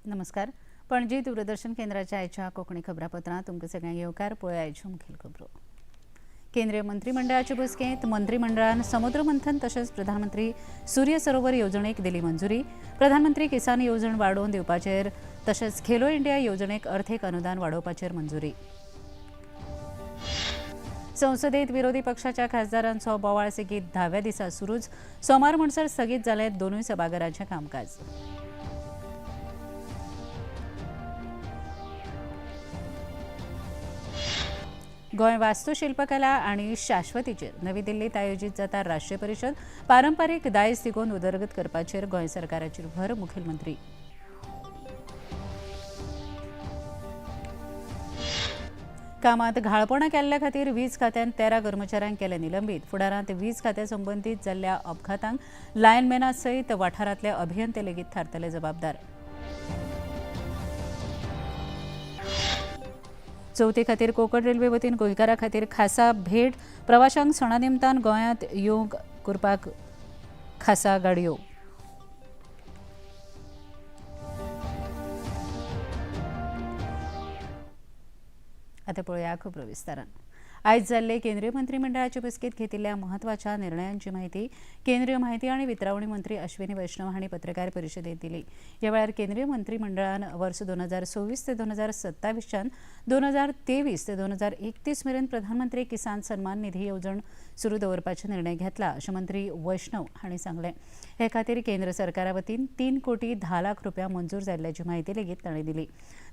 नमस्कार. पणजी दूरदर्शन केंद्राच्या आयच्या कोंकणी खबरापत्रांत तुमकां सगळ्यांक येवकार. पळय आयच्यो मुखेल खबरो. केंद्रीय मंत्रिमंडळाचे बसकेंत मंत्रिमंडळान समुद्र मंथन तशेंच प्रधानमंत्री सूर्य सरोवर येवजणेक दिली मंजुरी. प्रधानमंत्री किसान येवजण वाडोवन दिवपाचेर तशेंच खेलो इंडिया येवजणेक अर्थीक अनुदान वाडोवपाचेर मंजुरी. संसदेत विरोधी पक्षाच्या खासदारांचो बोवाळ सेगीत 10व्या दिसा सुरूच. सोमार म्हणसर स्थगीत जालें दोनूय सभाघरांचें कामकाज. गोंय वास्तुशिल्पकला आनी शाश्वतीचेर नवी दिल्लीत आयोजीत जाता राष्ट्रीय परिशद. पारंपारीक दायज तिगोवन उदरगत करपाचेर गोंय सरकाराचेर भर. मुखेलमंत्री. कामात घाळपणां केल्ल्या खातीर वीज खात्यान 13 कर्मचाऱ्यांक केले निलंबीत. फुडारांत वीज खात्या संबंदीत जाल्ल्या अपघातांक लायनमॅना सयत वाठारांतले अभियंते लेगीत थारतले जबाबदार. चवथी खातीर कोंकण रेल्वे वतीन गोंयकारां खातीर खासा भेट. प्रवाशांक सणा निमतान गोंयांत येवंक करपाक खासा गाडयो. आतां पळोवया खबरो विस्तारान. आयज जाल्ले केंद्रीय मंत्रिमंडळाचे बसकेंत घेतिल्ल्या म्हत्वाच्या निर्णयांची माहिती केंद्रीय माहिती आनी वितरावणी मंत्री अश्विनी वैष्णव हांणी पत्रकार परिशदेंत दिली. ह्या वेळार केंद्रीय मंत्रिमंडळान वर्स 2026 ते 2027च्यान 2023 ते 2031 मेरेन प्रधानमंत्री किसान सन्मान निधी येवजण सुरू दवरपाचे निर्णय घेतला अशें मंत्री वैष्णव हांणी सांगलें. हे खातीर केंद्र सरकारा वतीन 3 कोटी 10 लाख रुपया मंजूर जाल्ल्याची माहिती लेगीत तांणी दिली.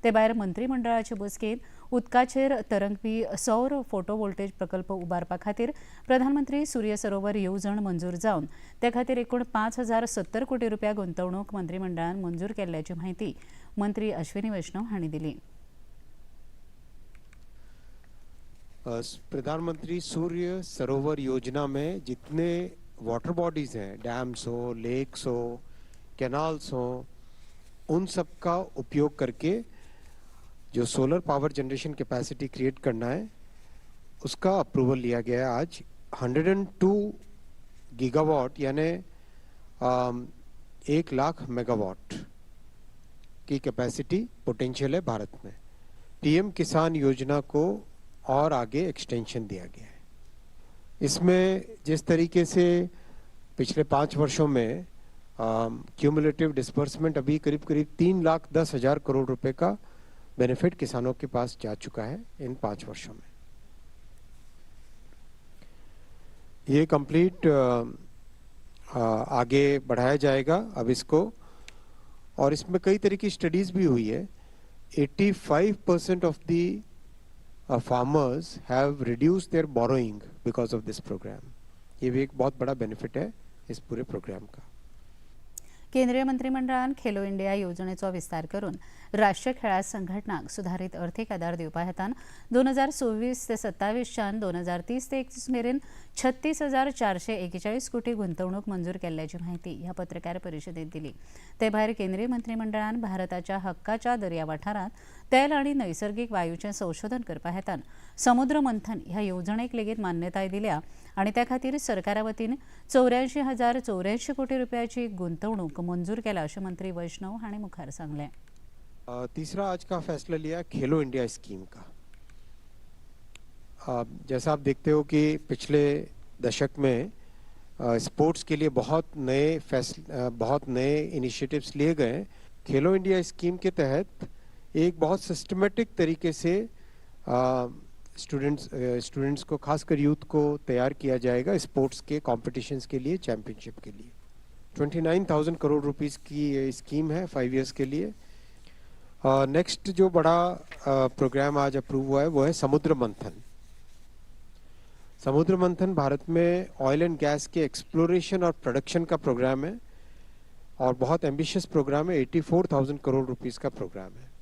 ते भायर मंत्रिमंडळाचे बसकेंत उदकाचेर तरंगपी सौर फोटोवोल्टेज प्रकल्प उबारपा खातीर प्रधानमंत्री सूर्य सरोवर येवजण मंजूर जावन ते खातीर एकूण 5070 कोटी रुपया गुंतवणूक मंत्रिमंडळान मंजूर केल्ल्याची माहिती मंत्री अश्विनी वैष्णव हांणी दिली. प्रधानमंत्री सूर्य सरोवर योजना में जितने वाटर बॉडीज हैं, डैम्स हो, लेक्स हो, कैनाल्स हो, उन सब का उपयोग करके जो solar power generation capacity create करना है उसका अप्रूवल लिया गया है आज. 102 गीगावाट यानी 1 लाख मेगावाट की कैपेसिटी पोटेंशियल है भारत में. पीएम किसान योजना को और आगे एक्सटेंशन दिया गया है. इसमें जिस तरीके से पिछले 5 वर्षों में क्यूमुलेटिव डिसबर्समेंट अभी करीब करीब 3,10,000 करोड़ रुपए का बेनिफिट किसानों के पास जा चुका है इन 5 वर्षों में. ये कंप्लीट आगे बढ़ाया जाएगा अब इसको. और इसमें कई तरह की स्टडीज भी हुई है. 85% of the farmers have reduced their borrowing because of this program. ये भी एक बहुत बड़ा बेनिफिट है इस पूरे प्रोग्राम का. केंद्रीय मंत्रिमंडळान खेलो इंडिया येवजणेचो विस्तार करून राष्ट्रीय खेळां संघटनांक सुधारीत अर्थीक आदार दिवपा हेतान 2026 ते 27च्यान 2030 ते 31 मेरेन 36,441 कोटी गुंतवणूक मंजूर केल्ल्याची माहिती ह्या पत्रकार परिशदेंत दिली. ते भायर केंद्रीय मंत्रिमंडळान भारताच्या हक्काच्या दर्या वाठारांत तेल आनी नैसर्गीक वायूचें संशोधन करपा हेतान समुद्र मंथन ह्या येवजणेक लेगीत मान्यताय दिल्या आनी त्या खातीर सरकारा वतीन 84,084 कोटी रुपयाची गुंतवणूक मंजूर केल्या अशें मंत्री वैष्णव हांणी मुखार सांगलें. तीसरा आज का फैसला लिया खेलो इंडिया स्कीम का. जैसा आप देखते हो कि पिछले दशक में स्पोर्ट्स के लिए बहुत नए फैसले, बहुत नए इनिशिएटिव्स लिए गए. खेलो इंडिया स्कीम के तहत एक बहुत सिस्टमेटिक तरीके से स्टूडेंट्स को, खासकर यूथ को तैयार किया जाएगा स्पोर्ट्स के कॉम्पिटिशन्स के लिए, चैम्पियनशिप के लिए. 29,000 करोड़ रुपीस की ये स्कीम है 5 इयर्स के लिए. नेक्स्ट जो बड़ा प्रोग्राम आज अप्रूव हुआ है वो है समुद्र मंथन. समुद्र मंथन भारत में oil and gas K exploration Aur production का प्रोग्राम है और बहुत एम्बिशियस प्रोग्राम है. 84,000 करोड़ रुपीस का प्रोग्राम है.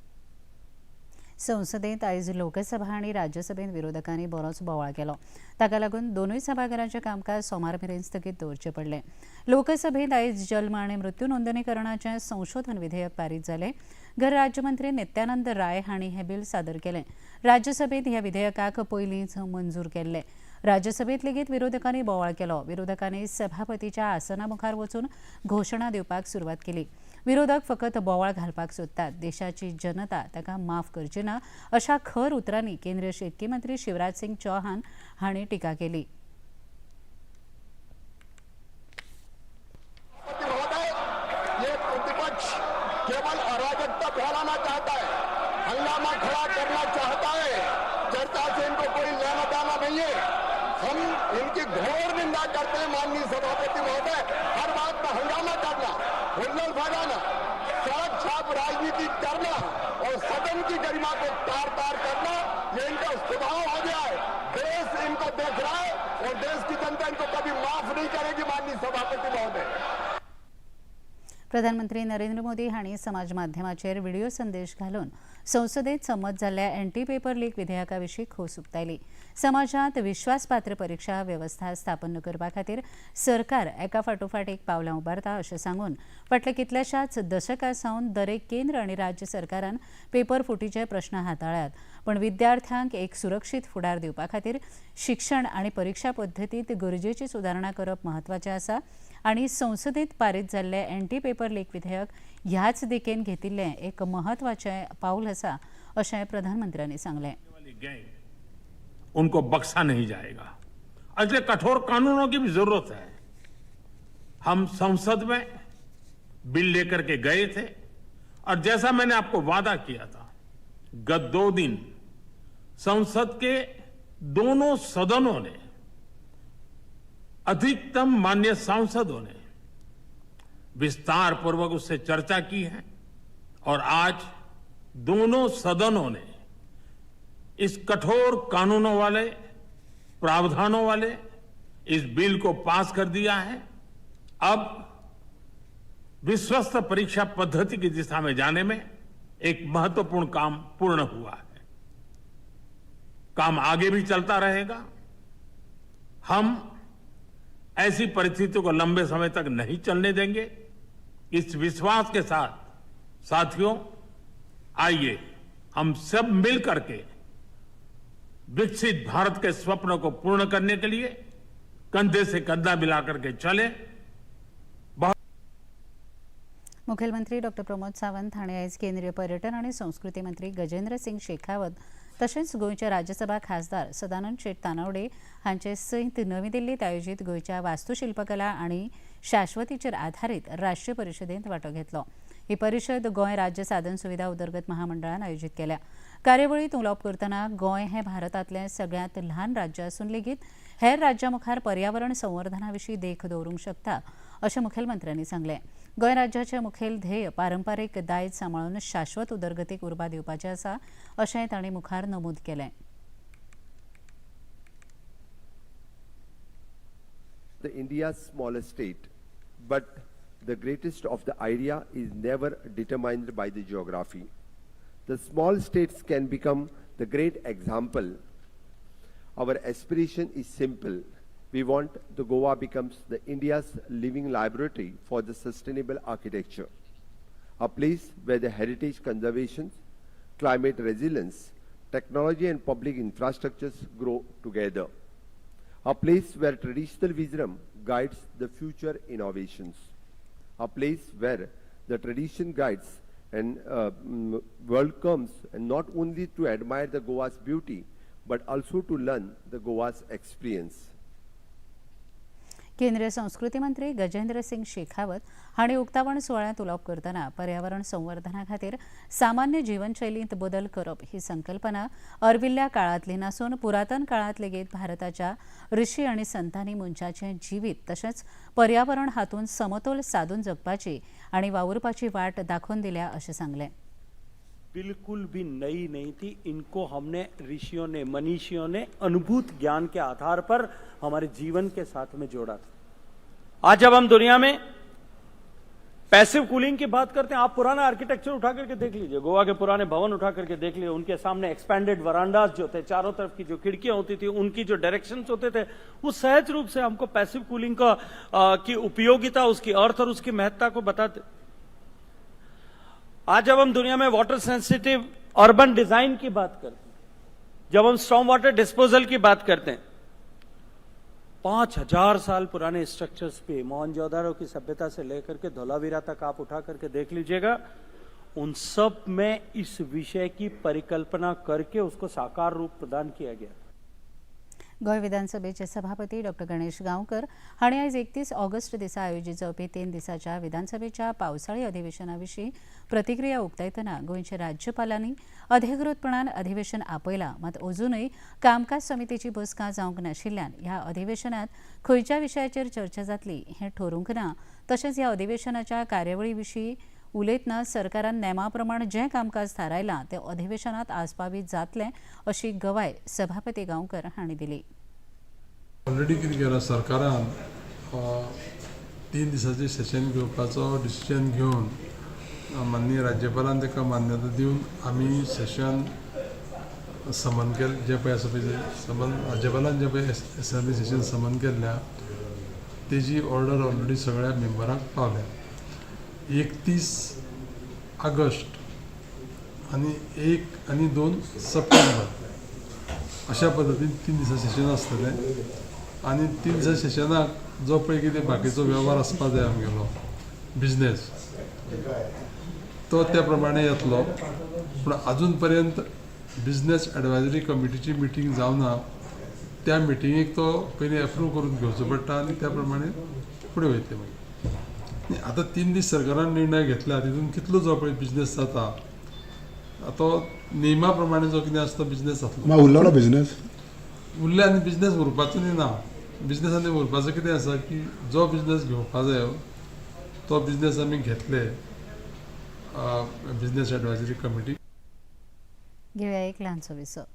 संसदेत आयज लोकसभा आनी राज्यसभेत विरोधकांनी बरोच बोवाळ केलो. ताका लागून दोनूय सभाघरांचें कामकाज सोमार मेरेन स्थगीत दवरचें पडलें. लोकसभेत आयज जल्म आनी मृत्यू नोंदणीकरणाचें संशोधन विधेयक पारीत जालें. घर राज्यमंत्री नित्यानंद राय हांणी हें बील सादर केलें. राज्यसभेत ह्या विधेयकाक पयलींच मंजूर केल्लें. राज्यसभेत लेगीत विरोधकांनी बोवाळ केलो. विरोधकांनी सभापतीच्या आसना मुखार वचून घोशणा दिवपाक सुरवात केली. विरोधक फकत बोवाळ घालपाक सोदतात, देशाची जनता ताका माफ करची ना अशा खर उतरांनी केंद्रीय शेतकी मंत्री शिवराज सिंग चौहान हांणी टिका केली. ये प्रतिपक्ष केवल अराजकता फैलाना चाहता है, हंगामा खड़ा करना चाहता है. चर्चा से इनको कोई लेना देना नहीं है. हम इनकी घोर निंदा करते हैं माननीय सभापति महोदय. हर बात में हंगामा करना, हुल्लड़ फैलाना, सड़क छाप राजनीति करना और सदन की गरिमा को तार तार करना, ये इनका स्वभाव हो गया है. देश इनको देख रहा है और देश की जनता इनको कभी माफ नहीं करेगी माननीय सभापति महोदय. प्रधानमंत्री नरेंद्र मोदी हांणी समाज माध्यमाचेर व्हिडिओ संदेश घालून संसदेत संमत जाल्ल्या एंटी पेपर लीक विधेयका विशीं खोस उक्तायली. समाजांत विश्वासपात्र परिक्षा वेवस्था स्थापन करपा खातीर सरकार एका फाटोफाट एक पावलां उबारता अशें सांगून फाटल्या कितल्याशाच दशकां सावन दरेक केंद्र आनी राज्य सरकारान पेपर फुटीचे प्रश्न हाताळ्ळ्यात, पण विद्यार्थ्यांक एक सुरक्षीत फुडार दिवपा खातीर शिक्षण आनी परिक्षा पद्दतींत गरजेची सुदारणा करप म्हत्वाचें आसा आनी संसदेत पारीत जाल्ले एंटी पेपर लीक विधेयक ह्याच दिकेन घेतिल्लें एक म्हत्वाचें पावल आसा अशें प्रधानमंत्र्यांनी सांगलें. उनको बख्शा नहीं जाएगा. इसलिए कठोर कानूनों की भी जरूरत है. हम संसद में बिल लेकर के गए थे और जैसा मैंने आपको वादा किया था, गत 2 दिन संसद के दोनों सदनों ने, अधिकतम मान्य सांसदों ने विस्तार पूर्वक उससे चर्चा की है और आज दोनों सदनों ने इस कठोर कानूनों वाले, प्रावधानों वाले इस बिल को पास कर दिया है. अब विश्वस्त परीक्षा पद्धति की दिशा में जाने में एक महत्वपूर्ण काम पूर्ण हुआ है. काम आगे भी चलता रहेगा. हम ऐसी परिस्थितियों को लंबे समय तक नहीं चलने देंगे. इस विश्वास के साथ साथियों, आइए हम सब मिल करके विकसित भारत के स्वप्न को पूर्ण करने के लिए कंधे से कंधा मिला करके चले. मुखेलमंत्री डॉक्टर प्रमोद सावंत हांणी आयज केंद्रीय पर्यटन आनी संस्कृती मंत्री गजेंद्र सिंग शेखावत तशेंच गोंयचे राज्यसभा खासदार सदानंद शेट तानावडे हांचे सयत नवी दिल्लीत आयोजीत गोंयच्या वास्तुशिल्पकला आनी शाश्वतीचेर आधारीत राष्ट्रीय परिशदेंत वांटो घेतलो. ही परिशद गोंय राज्य साधन सुविधा उदरगत महामंडळान आयोजीत केल्या. कार्यावळींत उलोवप करतना गोंय हें भारतांतलें सगळ्यांत ल्हान राज्य आसून लेगीत हेर राज्यां मुखार पर्यावरण संवर्धना विशीं देख दवरूंक शकता अशें मुखेलमंत्र्यांनी सांगलें. गोंय राज्याचें मुखेल ध्येय पारंपारीक दायज सांबाळून शाश्वत उदरगतीक उर्बा दिवपाचें आसा अशेंय तांणी मुखार नमूद केलें. The India's smallest state, but the greatest of the idea is never determined by the geography. The small states can become the great example. Our aspiration is simple. We want the Goa becomes the India's living laboratory for the sustainable architecture, a place where the heritage conservation, climate resilience, technology and public infrastructures grow together, a place where traditional wisdom guides the future innovations, a place where the tradition guides and world comes and not only to admire the Goa's beauty, but also to learn the Goa's experience. केंद्रीय संस्कृती मंत्री गजेंद्र सिंग शेखावत हांणी उक्तावण सुवाळ्यांत उलोवप करतना पर्यावरण संवर्धना खातीर सामान्य जीवनशैलींत बदल करप ही संकल्पना अर्विल्ल्या काळांतली नासून पुरातन काळांत लेगीत भारताच्या ऋषी आनी संतांनी मनशाचें जिवीत तशेंच पर्यावरण हातूंत समतोल सादून जगपाची आनी वावुरपाची वाट दाखोवन दिल्या अशें सांगलें. बिल्कुल भी नई नहीं थी. इनको हमने ऋषियों ने, मनीषियों ने अनुभूत ज्ञान के आधार पर हमारे जीवन के साथ में जोड़ा था. आज जब हम दुनिया में पैसिव कूलिंग की बात करते हैं, आप पुराना आर्किटेक्चर उठा करके देख लीजिए, गोवा के पुराने भवन उठा करके देख लीजिए, उनके सामने एक्सपेंडेड वरांडास जो थे, चारों तरफ की जो खिड़कियां होती थी, उनकी जो डायरेक्शंस होते थे, वो सहज रूप से हमको पैसिव कूलिंग का की उपयोगिता, उसकी अर्थ और उसकी महत्ता को बताते. आज जब हम दुनिया में वाटर सेंसिटिव अर्बन डिजाइन की बात करते हैं, जब हम स्टॉर्म वाटर डिस्पोजल की बात करते हैं, 5000 साल पुराने स्ट्रक्चर्स पे मोहनजोदारो की सभ्यता से लेकर के धोलावीरा तक आप उठा करके देख लीजिएगा, उन सब में इस विषय की परिकल्पना करके उसको साकार रूप प्रदान किया गया। गोंय विधानसभेचे सभापती डॉ गणेश गांवकर हांणी आयज 31 ऑगस्ट दिसा आयोजीत जावपी 3 दिसांच्या विधानसभेच्या पावसाळी अधिवेशना विशीं प्रतिक्रिया उक्तायतना गोंयच्या राज्यपालांनी अधिकृतपणान अधिवेशन आपयलां, मात अजूनय कामकाज समितीची बसका जावंक नाशिल्ल्यान ह्या अधिवेशनात खंयच्या विशयाचेर चर्चा जातली हें ठरोवंक ना। तशेंच ह्या अधिवेशनाच्या कार्यावळी विशीं उलयतना सरकारान नेमा प्रमाण जें कामकाज थारायलां तें अधिवेशनात आस्पावीत जातलें अशी गवाय सभापती गांवकर हांणी दिली। ऑलरेडी कितें केलां सरकारान 3 दिसांचें सेशन घेवपाचो डिसिजन घेवन माननीय राज्यपालान ताका मान्यता दिवन आमी सेशन समन केलें। जें पळय आसा पळय समन राज्यपालान जें पळय एसेंब्ली सेशन समन केल्ल्या तेजी ऑर्डर ऑलरेडी सगळ्या मेंबरांक पावल्या। 31 ऑगस्ट आनी 1 आनी 2 सप्टेंबर अशा पद्दतीन 3 दिसां सेशन आसतलें आनी 3 दिसां सेशनाक जो पळय कितें बाकीचो वेव्हार आसपा जाय आमगेलो बिजनेस तो त्या प्रमाणे येतलो। पूण आजून पर्यंत बिजनेस एडवायजरी कमिटीची मिटींग जावना, त्या मिटिंगेक तो पयलीं एप्रूव करून घेवचो पडटा आनी त्या प्रमाणे फुडें वयतले। मागीर आतां 3 दीस सरकारान निर्णय घेतला तितून कितलो जो पळय बिजनेस जाता तो नेमा प्रमाणे जो कितें आसता बिजनेस जातलो। उरलो ना बिजनेस उरले आनी बिजनेस उरपाचो न्ही ना, बिजनेस आनी उरपाचो कितें आसा की जो बिजनेस घेवपा जायो तो बिजनेस आमी घेतले बिजनेस एडवायजरी कमिटी। घेवया एक ल्हानसो विसो।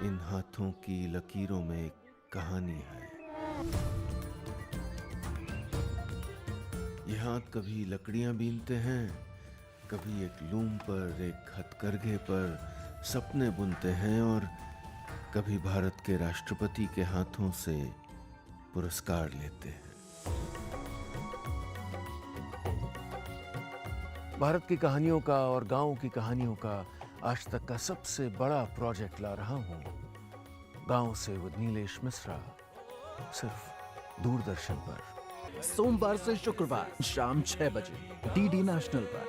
इन हाथों की लकीरों में एक कहानी है। ये हाथ कभी लकड़ियां बीनते हैं, कभी एक लूम पर, एक हथकरघे पर सपने बुनते हैं और कभी भारत के राष्ट्रपति के हाथों से पुरस्कार लेते हैं। भारत की कहानियों का और गांव की कहानियों का आज तक का सबसे बड़ा प्रोजेक्ट ला रहा हूं, गांव से विद नीलेश मिश्रा, सिर्फ दूरदर्शन पर। सोमवार से शुक्रवार शाम 6 बजे डीडी नेशनल पर।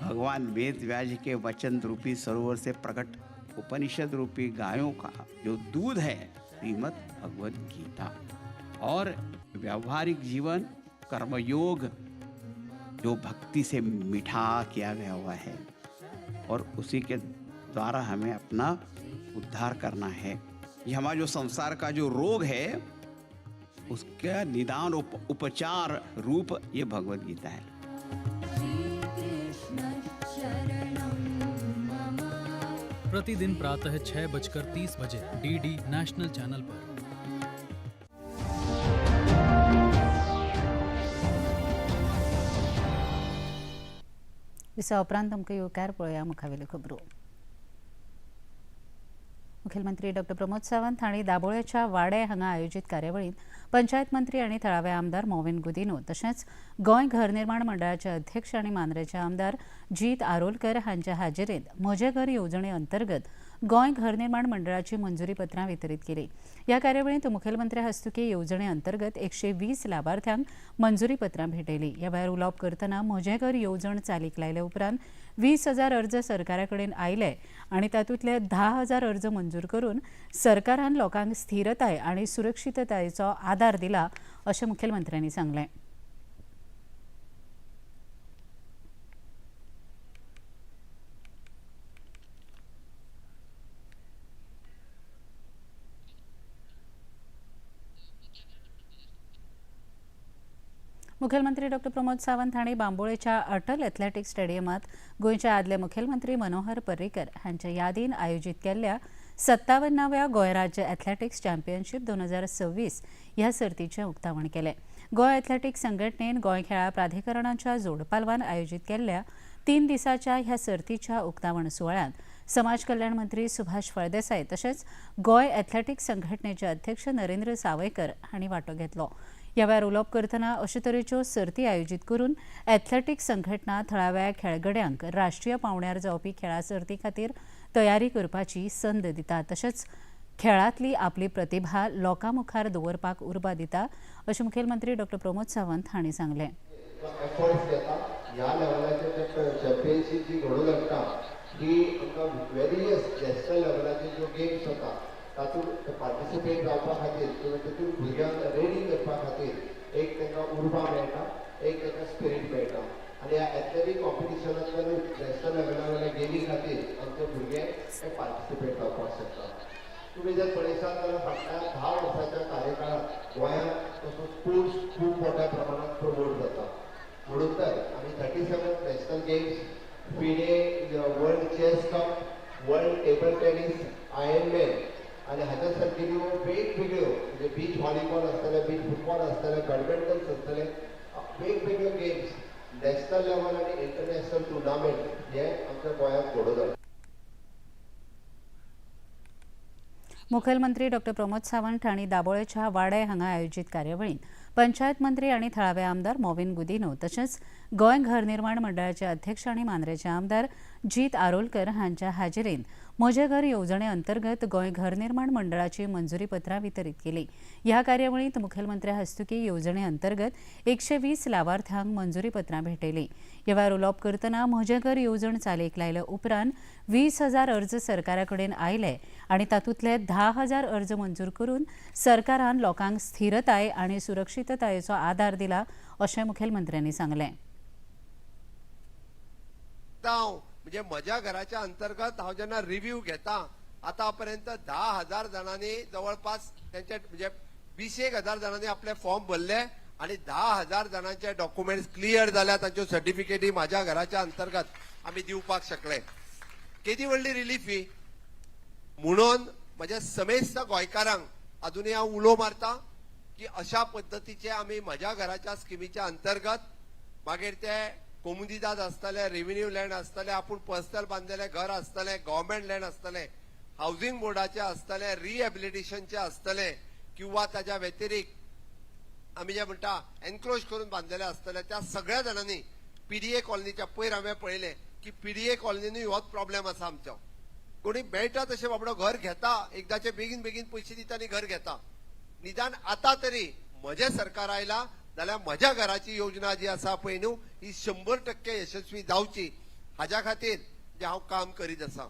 भगवान वेद व्यास के वचन रूपी सरोवर से प्रकट उपनिषद रूपी गायों का जो दूध है श्रीमद् भगवद गीता, और व्यावहारिक जीवन कर्मयोग जो भक्ति से मीठा किया गया हुआ है और उसी के द्वारा हमें अपना उद्धार करना है। ये हमारा जो संसार का जो रोग है उसका निदान उपचार रूप ये भगवद गीता है। प्रतिदिन प्रातः 6:30 बजे डीडी नेशनल चैनल पर। दिसा उपरांत तुमकां येवकार पळोवया मुखावेल्यो खबरो। मुखेलमंत्री डॉ प्रमोद सावंत हांणी दाबोळेच्या वाडे हांगा आयोजीत कार्यावळींत पंचायत मंत्री आनी थळावे आमदार मोविन गुदिन्हो तशेंच गोंय घरनिर्माण मंडळाचे अध्यक्ष आनी मांद्रेचे आमदार जीत आरोलकर हांच्या हाजेरेंत म्हजें घर येवजणे अंतर्गत गोंय घरनिर्माण मंडळाची मंजुरी पत्रां वितरीत केली। ह्या कार्यावळींत मुखेलमंत्री हस्तुकी येवजणे अंतर्गत 120 लाभार्थ्यांक मंजुरी पत्रां भेटयली। ह्या भायर उलोवप करतना म्हजें घर येवजण चालीक लायले उपरांत 20,000 अर्ज सरकारा कडेन आयले आनी तातूंतले 10,000 अर्ज मंजूर करून सरकारान लोकांक स्थिरताय आनी सुरक्षिततायेचो आदार दिला अशें मुखेलमंत्र्यांनी सांगलें। मुखेलमंत्री डॉ प्रमोद सावंत हांणी बांबोळेच्या अटल एथलेटिक स्टेडियमात गोंयचे आदले मुखेलमंत्री मनोहर पर्रीकर हांच्या यादीन आयोजीत केल्ल्या 57व्या गोंय राज्य एथलेटिक्स चॅम्पियनशीप 2026 ह्या सर्तीचें उक्तावण केलें। गोंय एथलेटिक्स संघटनेन गोंय खेळां प्राधिकरणाच्या जोडपालवान आयोजीत केल्ल्या 3 दिसांच्या ह्या सर्तीच्या उक्तावण सुवाळ्यांत समाज कल्याण मंत्री सुभाष फळदेसाय तशेंच गोंय एथलेटीक संघटनेचे अध्यक्ष नरेंद्र सावयकर हांणी वांटो घेतलो. ह्या वेळार उलोवप करतना अशे तरेच्यो सर्ती आयोजीत करून एथलेटीक संघटना थळाव्या खेळगड्यांक राष्ट्रीय पांवड्यार जावपी खेळां सर्ती खातीर तयारी करपाची संद दिता, तशेंच खेळांतली आपली प्रतिभा लोकां मुखार दवरपाक उर्बा दिता अशें मुखेलमंत्री डॉ प्रमोद सावंत हांणी सांगलें. एफर्ट्स घेता ह्या लेवलाचेर जे चॅम्पियनशीप जी घडोवन हाडटा ही आमकां वेरियस नॅशनल लेवलाचेर ज्यो गेम्स जाता तातूंत पार्टिसिपेट जावपा खातीर किंवा तातूंत भुरग्यांक रेडी करपा खातीर एक तांकां उर्बा मेळटा, एक तांकां स्पिरीट मेळटा आनी ह्या एथलेटीक कॉम्पिटिशनांतल्यानूच नॅशनल लेवला वयल्या गेमी खातीर आमचे भुरगे हे पार्टिसिपेट जावपाक शकता. तुमी जर पळयशात जाल्यार फाटल्या 10 वर्साच्या कार्यकाळांत गोंयांत तसो स्पोर्ट्स खूब मोठ्या प्रमाणात प्रमोट जाता. म्हणून तर आमी 37 national games, FIDE world chess cup, world table tennis, Ironman आनी हाच्या सारकेल्यो वेगवेगळ्यो म्हणजे बीच व्हॉलीबॉल आसतलें, बीच फुटबॉल आसतलें, बॅडमिंटन आसतलें, वेगवेगळ्यो गेम्स नॅशनल लेवल आनी इंटरनॅशनल टुर्नामेंट हे आमच्या गोंयांत घडोवन हाडटा. मुखेलमंत्री डॉ प्रमोद सावंत हांणी दाबोळेच्या वाडे हांगा आयोजीत कार्यावळींत पंचायत मंत्री आनी थळावे आमदार मोविन गुदिन्हो तशेंच गोंय घरनिर्माण मंडळाचे अध्यक्ष आनी मांद्रेचे आमदार जीत आरोलकर हांच्या हाजेरीन म्हजें घर येवजणे अंतर्गत गोंय घरनिर्माण मंडळाची मंजुरी पत्रां वितरीत केली. ह्या कार्यावळींत मुखेलमंत्र्या हस्तुकी येवजणे अंतर्गत 120 लावार्थ्यांक मंजुरी पत्रां भेटयली. ह्या वेळार उलोवप करतना म्हजें घर येवजण चालीक लायले उपरांत 20,000 अर्ज सरकारा कडेन आयले आनी तातूंतले 10,000 अर्ज मंजूर करून सरकारान लोकांक स्थिरताय आनी सुरक्षिततायेचो आदार दिला अशें मुखेलमंत्र्यांनी सांगलें. म्हणजे म्हज्या घराच्या अंतर्गत हांव जेन्ना रिव्यू घेता आतापर्यंत 10,000 जाणांनी जवळपास त्यांचे म्हणजे 20,000 जाणांनी आपले फॉर्म भरले आणि 10,000 जाणांचे डॉक्युमेंट्स क्लियर जाल्या, तांच्यो सर्टिफिकेटी माझ्या घराच्या अंतर्गत आमी दिवपाक शकले. केदी व्हडली रिलीफ ही. म्हणून म्हज्या समेस्त गोंयकारांक अजुनूय हांव उलो मारता की अशा पद्दतीचे आमी म्हज्या घराच्या स्किमीच्या अंतर्गत मागीर ते कोमुनिदाद आसतले, रेव्हेन्यू लँड आसतले, आपूण पर्सनल बांदलेलें घर आसतलें, गव्हर्मेंट लँड आसतलें, हावजींग बोर्डाचें आसतलें, रिहॅबिलिटेशनचें आसतलें किंवा ताच्या व्यतिरिक्त आमी जे म्हणटा एनक्रोच करून बांदलेलें आसतलें, त्या सगळ्या जाणांनी पीडीए कॉलनीच्या पयर हांवें पळयलें की पीडीए कॉलनीनूय होच प्रॉब्लेम आसा आमचो. कोणी मेळटा तशें बाबडो घर घेता, एकदाचे बेगीन बेगीन पयशे दिता आनी घर घेता. निदान आतां तरी म्हजें सरकार आयलां जाल्यार म्हज्या घराची योजना जी आसा पळय न्हू ही 100% यशस्वी जावची हाज्या खातीर जे हांव काम करीत आसा.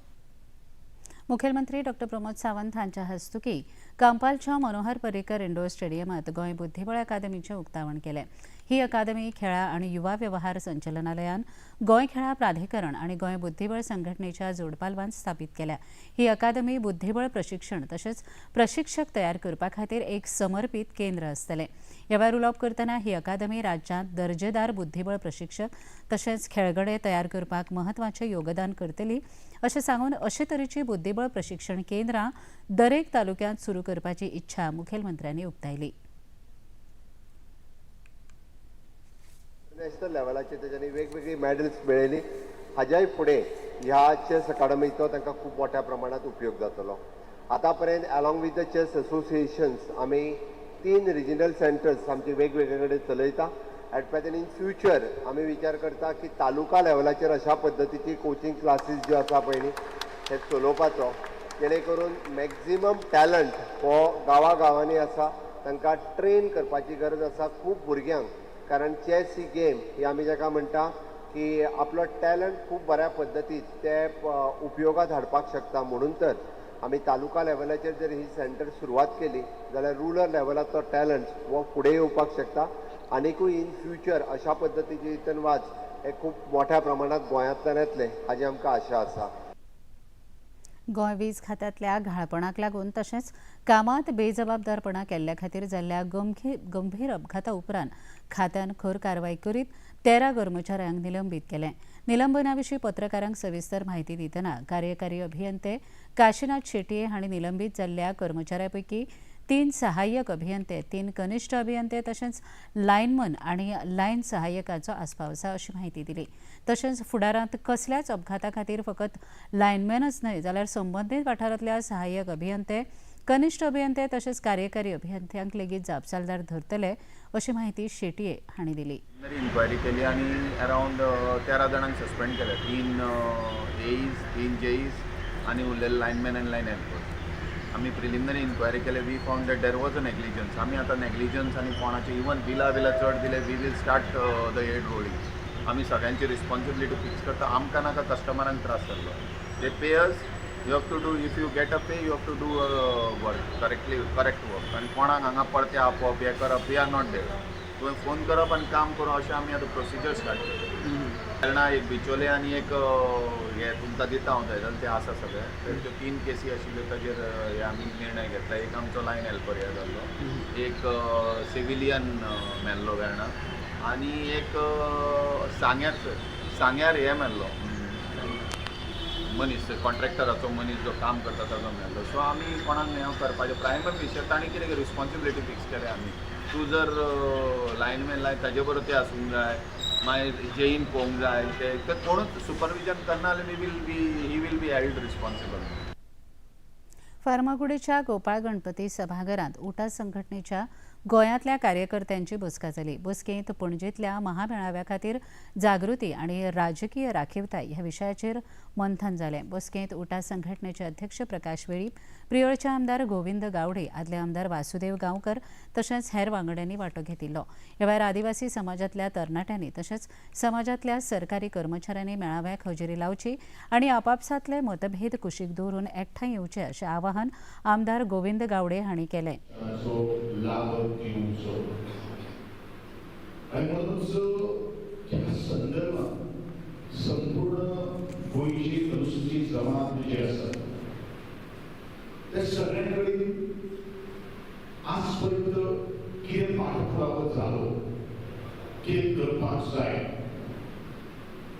मुखेलमंत्री डॉ प्रमोद सावंत हांच्या हस्तुकी कांपालच्या मनोहर पर्रीकर इंडोर स्टेडियमात गोंय बुद्धिबळ अकादमीचें उक्तावण केलें. ही अकादमी खेळां आनी युवा व्यवहार संचलनालयान गोंय खेळां प्राधिकरण आनी गोंय बुद्धिबळ संघटनेच्या जोडपालवान स्थापीत केल्या. ही अकादमी बुद्धिबळ प्रशिक्षण तशेंच प्रशिक्षक तयार करपा खातीर एक समर्पीत केंद्र आसतलें. ह्या वेळार उलोवप करतना ही अकादमी राज्यांत दर्जेदार बुद्धिबळ प्रशिक्षक तशेंच खेळगडे तयार करपाक म्हत्वाचें योगदान करतली अशें सांगून अशे तरेची बुद्धिबळ प्रशिक्षण केंद्रां दरेक तालुक्यांत सुरू करपाची इच्छा मुखेलमंत्र्यांनी उक्तायली. नॅशनल लेवलाचेर तेच्यांनी वेगवेगळी मॅडल्स मेळयली. हाज्याय फुडें ह्या चॅस अकादमीचो तांकां खूब मोठ्या प्रमाणात उपयोग जातलो. आतां पर्यंत along with the chess associations आमी 3 रिजनल सेंटर्स आमचे वेगवेगळे कडेन चलयता. एट प्रेझेंट इन फ्युचर आमी विचार करता की तालुका लेवलाचेर अशा पद्दतीची कोचिंग क्लासीस ज्यो आसा पळय न्ही हे चलोवपाचो, जेणे करून मॅक्झिमम टॅलंट हो गांवागांवांनी आसा तांकां ट्रेन करपाची गरज आसा खूब भुरग्यांक. कारण चॅस ही गेम ही आमी जाका म्हणटा की आपलो टॅलंट खूब बऱ्या पद्दतीन ते उपयोगात हाडपाक शकता. म्हणून तर आमी तालुका लेवलाचेर जर ही सेंटर सुरवात केली जाल्यार रुरल लेवलाचो टॅलंट हो फुडें येवपाक शकता आनीकूय इन फ्युचर अशा पद्दतीचे हितून वाज हे खूब मोठ्या प्रमाणात गोंयांतल्यान येतले हाजी आमकां आशा आसा. गोंय वीज खात्यांतल्या घाळपणाक लागून तशेंच कामांत बेजबाबदारपणा केल्ल्या खातीर जाल्ल्या गंभीर अपघाता उपरांत खात्यान खर कारवाय करीत 13 कर्मचाऱ्यांक निलंबीत केलें. निलंबना विशीं पत्रकारांक सविस्तर म्हायती दितना कार्यकारी अभियंते काशीनाथ शेटये हांणी निलंबीत जाल्ल्या कर्मचाऱ्यां पैकी 3 सहाय्यक अभियंते, 3 कनिष्ठ अभियंते तशेंच लायनमन आनी लायन सहाय्यकाचो आस्पाव आसा अशी म्हायती दिली. तशेंच फुडारांत कसल्याच अपघाता खातीर फकत लायनमॅनच न्हय जाल्यार संबंदीत वाठारांतल्या सहाय्यक अभियंते, कनिष्ठ अभियंते तशेंच कार्यकारी अभियंत्यांक लेगीत जापसालदार धरतले अशी म्हायती शेटये हांणी दिली. इन्क्वायरी केली आनी अरावंड 13 जाणांक सस्पेंड केले. 3 एईज, 3 जेईज आनी उरलेले लायनमॅन आनी लायन हेल्पर्स. आमी प्रिलिमिनरी इन्क्वायरी केले. We found that there was a negligence. आमी आतां नेग्लिजन्स आनी कोणाचे इवन बिलां बिलां चड दिले, we will start the head rolling. आमी सगळ्यांची रिस्पॉन्सिबिलिटी फिक्स करता. आमकां नाका कस्टमरांक त्रास जाल्लो. They pay us, you have to do, if you get a pay you have to do work correctly, correct work. आनी कोणाक हांगा परते आपोवप हें करप, we are not there. तुवें फोन करप आनी काम करूं अशें आमी आतां प्रोसिजर स्टार्ट केलें. वेर्णा, एक बिचोले आनी एक हे तुमकां दिता हांव थंय ते आसा सगळे. तर त्यो 3 केसी आशिल्ल्यो ताजेर हे आमी निर्णय घेतला. एक आमचो लायन हेल्पर हे जाल्लो, एक सिविलियन मेल्लो वेर्णा, आनी एक सांग्यार सांग्यार हे मेल्लो मनीस, कॉन्ट्रॅक्टराचो मनीस जो काम करता ताजो मेल्लो. सो आमी कोणाक हें करपाचें प्रायमरी विशय ताणें कितें रिस्पॉन्सिबिलिटी फिक्स केल्या आमी. तूं जर लायनमॅन लाय ताजे बरोबर ते आसूंक जाय, मागीर जेईन पळोवंक जाय, ते कोणूच सुपरविजन करना जाल्यार we will be he will be held responsible. फार्मागुडीच्या Gopal Ganpati सभाघरांत उटा संघटनेच्या गोंयांतल्या कार्यकर्त्यांची बसका जाली. बसकेंत पणजेंतल्या महामेळाव्या खातीर जागृती आनी राजकीय राखीवताय ह्या विशयाचेर मंथन जालें. बसकेंत उटा संघटनेचे अध्यक्ष प्रकाश वेळीप, प्रियोळचे आमदार गोविंद गावडे, आदले आमदार वासुदेव गांवकर तशेंच हेर वांगड्यांनी वांटो घेतिल्लो. ह्या वेळार आदिवासी समाजांतल्या तरणाट्यांनी तशेंच समाजांतल्या सरकारी कर्मचाऱ्यांनी मेळाव्याक हजेरी लावची आनी आपापसांतले मतभेद कुशीक दवरून एकठांय येवचे अशें आवाहन आमदार गोविंद गावडे हांणी केलें. दिवचो आणि म्हणूनच ह्या संदर्भात संपूर्ण गोंयची अनुसूचित जमात जी आसा त्या सगळ्यांकडेन आजपर्यंत कितें पाठपुरावो जालो, कितें करपाक जाय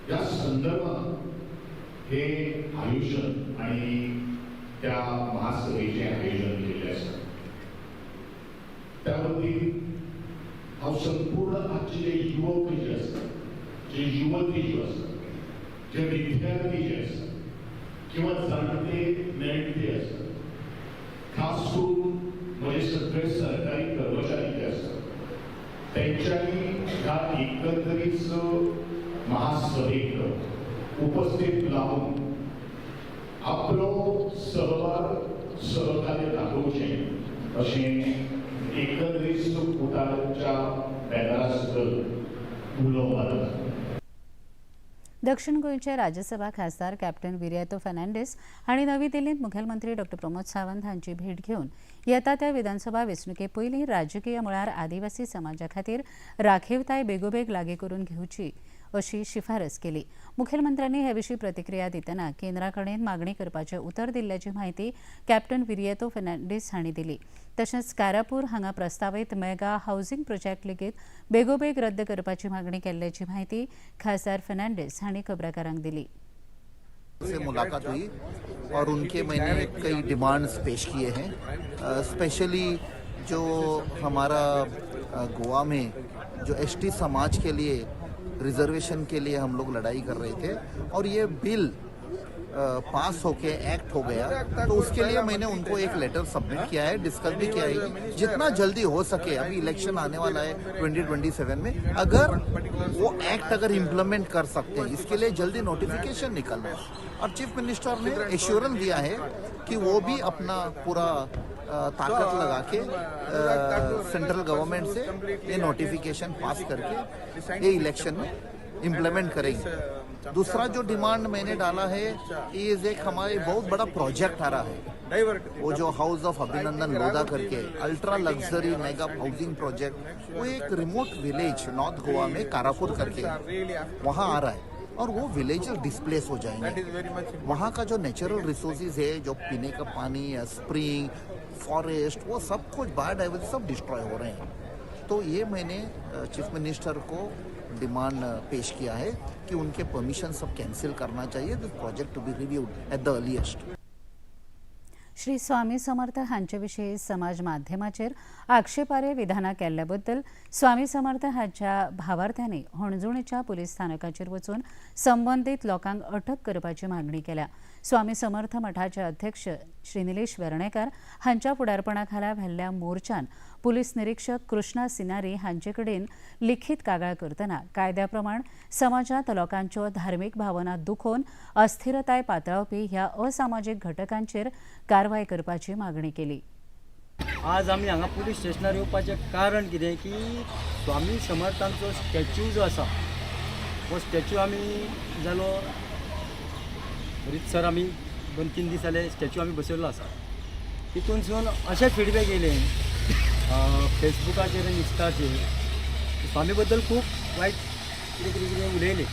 ह्या संदर्भात हे आयोजन आणि त्या महासभेचें आयोजन केल्लें आसा. त्या वतीन हांव संपूर्ण आजचे जे युवक जे आसा, जे युवती ज्यो आसा, जे विद्यार्थी जे आसा किंवा जाणटे नेणटे आसा, खास करून म्हजे सगळे सरकारी कर्मचारी जे आसा तेंच्यांनी ह्या एकंदरीत महासभेक उपस्थित रावन आपलो सहभाग सहकार्य दाखोवचें अशें एकंदरीत उटाच्या बॅनरा सकयल उलो मारता. दक्षिण गोंयचे राज्यसभा खासदार कॅप्टन विरियातो फर्नांडीस हांणी नवी दिल्लींत मुखेलमंत्री डॉ प्रमोद सावंत हांची भेट घेवन येता त्या विधानसभा वेंचणुके पयलीं राजकीय मळार आदिवासी समाजा खातीर राखीवताय बेगोबेग लागू करून घेवची अशी शिफारस केली. मुखेलमंत्र्यांनी हे विशीं प्रतिक्रिया दितना केंद्रा कडेन मागणी करपाचें उतर दिल्ल्याची म्हायती कॅप्टन विरियातो फर्नांडीस हांणी दिली. तशेंच कारापूर हांगा प्रस्तावीत मेगा हावसिंग प्रोजेक्ट लेगीत बेगोबेग रद्द करपाची मागणी केल्ल्याची म्हायती खासदार फर्नांडीस हांणी खबराकारांक दिली. से मुलाकात हुई और उनके मैंने कई डिमांड्स पेश किए हैं. स्पेशली जो हमारा गोवा में जो एसटी समाज के लिए रिजर्वेशन के लिए हम लोग लड़ाई कर रहे थे और ये बिल पास होके एक्ट हो गया, तो उसके लिए मैंने उनको एक लेटर सबमिट किया है, डिस्कस भी किया है कि जितना जल्दी हो सके, अभी इलेक्शन आने वाला है 2027 में, अगर वो एक्ट अगर इम्प्लीमेंट कर सकते हैं इसके लिए जल्दी नोटिफिकेशन निकालना. और चीफ मिनिस्टर ने एश्योरेंस दिया है कि वो भी अपना पूरा ताकत लगा के सेंट्रल गवर्नमेंट से ये नोटिफिकेशन पास करके ये इलेक्शन में इम्प्लीमेंट करेंगे. दूसरा जो डिमांड मैंने डाला है is एक हमारे बहुत बड़ा प्रोजेक्ट आ रहा है, वो जो हाउस ऑफ अभिनंदन लोधा करके ultra luxury mega housing project, वो एक रिमोट विलेज नॉर्थ गोवा में कारापुर करके वहाँ आ रहा है और वो विलेजर डिस्प्लेस हो जाएंगे. वहाँ का जो नेचुरल रिसोर्सेज है, जो पीने का पानी या स्प्रिंग फॉरेस्ट, वो सब कुछ बायोडाइवर्सिटी सब डिस्ट्रॉय हो रहे हैं. तो ये मैंने चीफ मिनिस्टर को डिमांड पेश किया है कि उनके परमिशन सब कैंसिल करना चाहिए, this project to be reviewed at the earliest. Shri Swami Samarth हांचे विशीं समाज माध्यमाचेर आक्षेपार्ह विधानां केल्ल्या बद्दल स्वामी समर्थ हांच्या भावार्थ्यांनी हणजूणच्या पुलीस स्थानकाचेर वचून संबंदीत लोकांक अटक करपाची मागणी केल्या. स्वामी समर्थ मठाचे अध्यक्ष श्री निलेश वेर्णेकर हांच्या फुडारपणा खाला व्हेल्ल्या मोर्चान पुलीस निरीक्षक कृष्णा सिनारी हांचे कडेन लिखीत कागाळ करतना कायद्या प्रमाण समाजांत लोकांच्यो धार्मीक भावना दुखोवन अस्थिरताय पातळावपी ह्या असामाजीक घटकांचेर कारवाय करपाची मागणी केली. आज आमी हांगा पुलीस स्टेशनार येवपाचें कारण कितें की स्वामी समर्थांचो स्टॅच्यू जो आसा हो स्टॅच्यू आमी जालो रितसर आमी 2-3 दीस जाले स्टॅच्यू आमी बसयल्लो आसा. तितूनसून अशे फिडबॅक येयले फेसबुकाचेर आनी इंस्टाचेर स्वामी बद्दल खूब वायट कितें कितें कितें उलयले.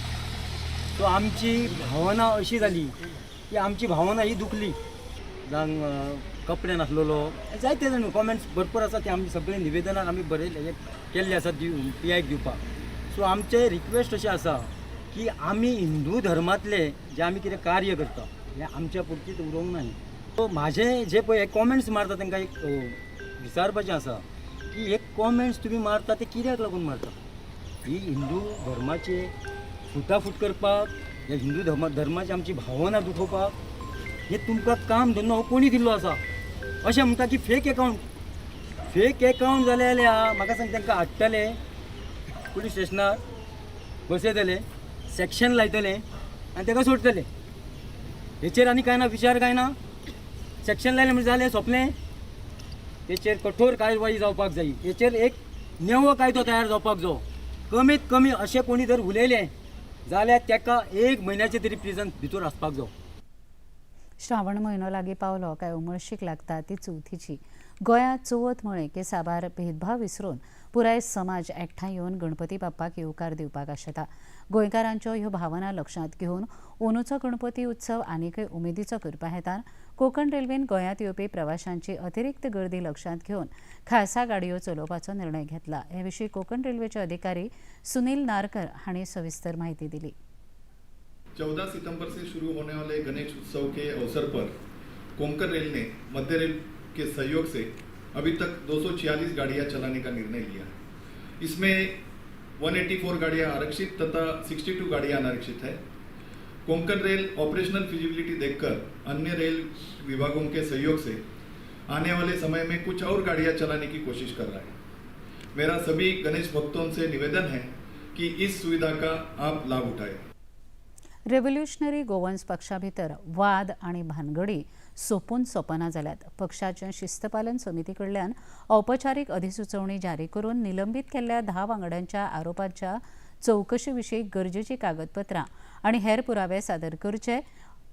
सो आमची भावना अशी जाली की आमची भावना ही दुखली. जावं कपडे नासलेलो जायते जाण कॉमेंट्स भरपूर आसा ते आमी सगळे निवेदनाक आमी बरयले केल्ले आसा पी आयक दिवपाक. सो आमचें रिक्वेस्ट अशें आसा की आमी हिंदू धर्मांतले जे आमी कितें कार्य करता हें आमच्या पुरतीच उरोवंक ना. सो म्हाजें जे पळय हे कॉमेंट्स मारता तांकां एक विचारपाचें आसा की हे कॉमेंट्स तुमी मारता ते कित्याक लागून मारता? ही हिंदू धर्माचे फुटाफूट करपाक, ह्या हिंदू धर्माची आमची भावना दुखोवपाक हे तुमकां काम धंदो हो कोणी दिल्लो आसा? अशें म्हणटा की फेक एकावंट, फेक एकावंट जालें जाल्यार म्हाका सांग तांकां हाडटले पुलीस स्टेशनार बसयतले, सेक्शन लायतले आनी ताका सोडटले. हेचेर आनी कांय ना, विचार कांय ना. सेक्शन लायलें म्हणजे जालें, सोंपलें. तेचेर कठोर कारवाई जावपाक जाय. हेचेर एक नवो कायदो तयार जावपाक जायो. कमीत कमी अशें कोणी जर उलयलें जाल्यार ताका 1 म्हयन्याचें तरी प्रिजन भितर आसपाक जायो. श्रावण म्हयनो लागीं पावलो काय उमळशीक लागता ती चवथीची. गोंयांत चवथ म्हळें की साबार भेदभाव विसरून पुराय समाज एकठांय येवन गणपती बाप्पाक येवकार दिवपाक आशेता. गोंयकारांच्यो ह्यो भावना लक्षांत घेवन अंदूचो गणपती उत्सव आनीकय उमेदीचो करपा हेतान कोंकण रेल्वेन गोंयांत येवपी प्रवाशांची अतिरिक्त गर्दी लक्षांत घेवन खासा गाडयो चलोवपाचो निर्णय घेतला. हे विशीं कोंकण रेल्वेचे अधिकारी सुनील नारकर हांणी सविस्तर माहिती दिली. 14 सितंबर से शुरू होने वाले गणेश उत्सव के अवसर पर कोंकण रेल ने मध्य रेल के सहयोग से अभी तक 246 गाड़ियां चलाने का निर्णय लिया है. इसमें 184 गाड़ियां आरक्षित तथा 62 गाड़ियां अनारक्षित है. कोंकण रेल ऑपरेशनल फिजिबिलिटी देखकर अन्य रेल विभागों के सहयोग से आने वाले समय में कुछ और गाड़ियां चलाने की कोशिश कर रहा है. मेरा सभी गणेश भक्तों से निवेदन है कि इस सुविधा का आप लाभ उठाएं. रेव्होल्युशनरी गोवन्स पक्षा भितर वाद आनी भानगडी सोंपून सोंपना जाल्यात. पक्षाचे शिस्तपालन समिती कडल्यान औपचारीक अधिसुचोवणी जारी करून निलंबीत केल्ल्या 10 वांगड्यांच्या आरोपांच्या चवकशे विशीं गरजेची कागदपत्रां आनी हेर पुरावे सादर करचे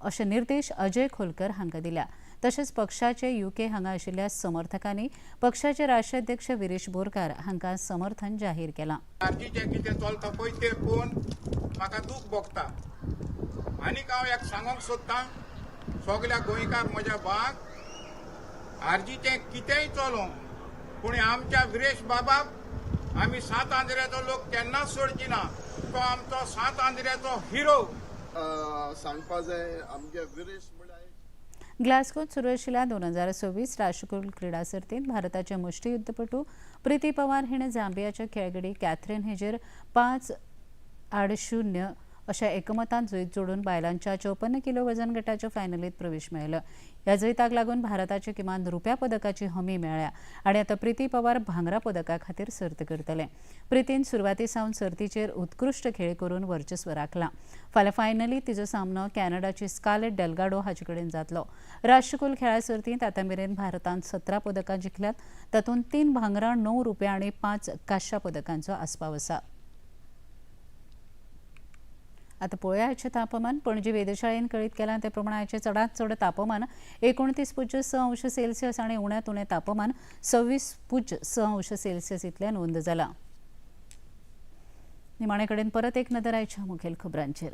अशे निर्देश अजय खोलकर हांकां दिल्या. तशेंच पक्षाचे युके हांगा आशिल्ल्या समर्थकांनी पक्षाचे राष्ट्राध्यक्ष विरेश बोरकार हांकां समर्थन जाहीर केलां. कितें चलता पळय तें पळोवन म्हाका दूख भोगता आनीक हांव एक सांगूंक सोदतां सगल्या गोंयकार म्हज्या भाग आरजीचें कितेंय चलों पूण आमच्या विरेश बाबाक आमी सात आंद्र्याचो लोक केन्नाच सोडची ना. तो आमचो सात आंद्र्याचो हिरो. सांगपा जाय आमगे विरेश म्हणल्यार. ग्लासगोत सुरू आशिल्ल्या 2026 राष्ट्रकुल क्रीडा सर्तींत भारताचे मुष्टियुद्धपटू प्रिती पवार हिणें झांबियाच्या खेळगडी कॅथरीन हेजेर 5-0 अशा एकमतान जैत जोडून बायलांच्या 54 किलो वजन गटाच्या फायनलीत प्रवेश मेळयलो. ह्या जैताक लागून भारताचे किमान रुप्या पदकाची हमी मेळ्ळ्या आनी आतां प्रिती पवार भांगरा पदका खातीर सर्त करतले. प्रितीन सुरवाती सावन सर्तीचेर उत्कृश्ट खेळ करून वर्चस्व राखलां. फाल्यां फायनलीत तिचो सामनो कॅनडाची स्कार्लेट डेल्गाडो हाचे कडेन जातलो. राष्ट्रकुल खेळा सर्तींत आतां मेरेन भारतान 17 पदकां जिखल्यात. तातूंत 3 भांगरां, 9 रुप्या आनी 5 कांश्या पदकांचो आस्पाव आसा. आतां पळोवया आयचें तापमान. पणजी वेधशाळेन कळीत केलां ते प्रमाण आयचें चडांत चड तापमान 29.6 अंश सेल्सियस आनी उण्यांत उणें तापमान 26.6 अंश सेल्सियस इतलें नोंद जालां. निमाणे कडेन परत एक नदर आयच्या मुखेल खबरांचेर.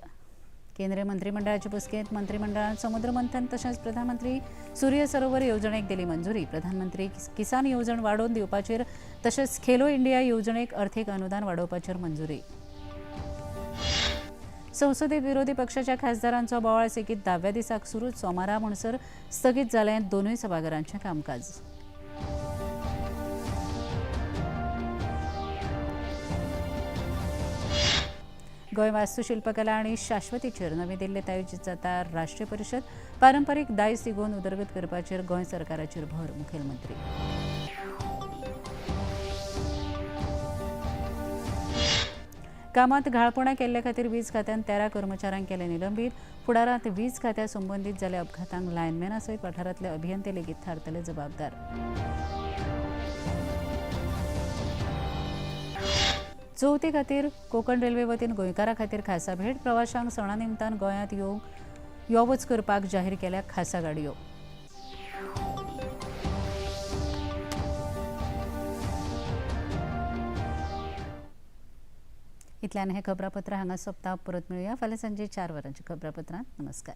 केंद्रीय मंत्रिमंडळाचे बसकेंत मंत्रिमंडळान समुद्र मंथन तशेंच प्रधानमंत्री सूर्य सरोवर येवजणेक दिली मंजुरी. प्रधानमंत्री किसान येवजण वाडोवन दिवपाचेर तशेंच खेलो इंडिया येवजणेक अर्थीक अनुदान वाडोवपाचेर मंजुरी. संसदेत विरोधी पक्षाच्या खासदारांचो बोवाळ सेगीत 10व्या दिसाक सुरूच. सोमारा म्हणसर स्थगीत जालें दोनूय सभाघरांचें कामकाज. गोंय वास्तुशिल्पकला आनी शाश्वतीचेर नवी दिल्लीत आयोजीत जाता राष्ट्रीय परिशद. पारंपरीक दायज तिगोवन उदरगत करपाचेर गोंय सरकाराचेर भर. मुखेलमंत्री. कामात घाळपणां केल्ले खातीर वीज खात्यान 13 कर्मचाऱ्यांक केले निलंबीत. फुडारांत वीज खात्या संबंदीत जाल्ल्या अपघातांक लायनमॅना सयत वाठारांतले अभियंते लेगीत थारतले जबाबदार. चवथी खातीर कोंकण रेल्वे वतीन गोंयकारां खातीर खासा भेट. प्रवाशांक सणा निमतान गोंयांत यो वच करपाक जाहीर केल्या खासा गाडयो. इतल्यान हें खबरापत्र हांगा सोंपता. परत मेळुया फाल्यां सांजे 4 वरांच्या खबरापत्रांत. नमस्कार.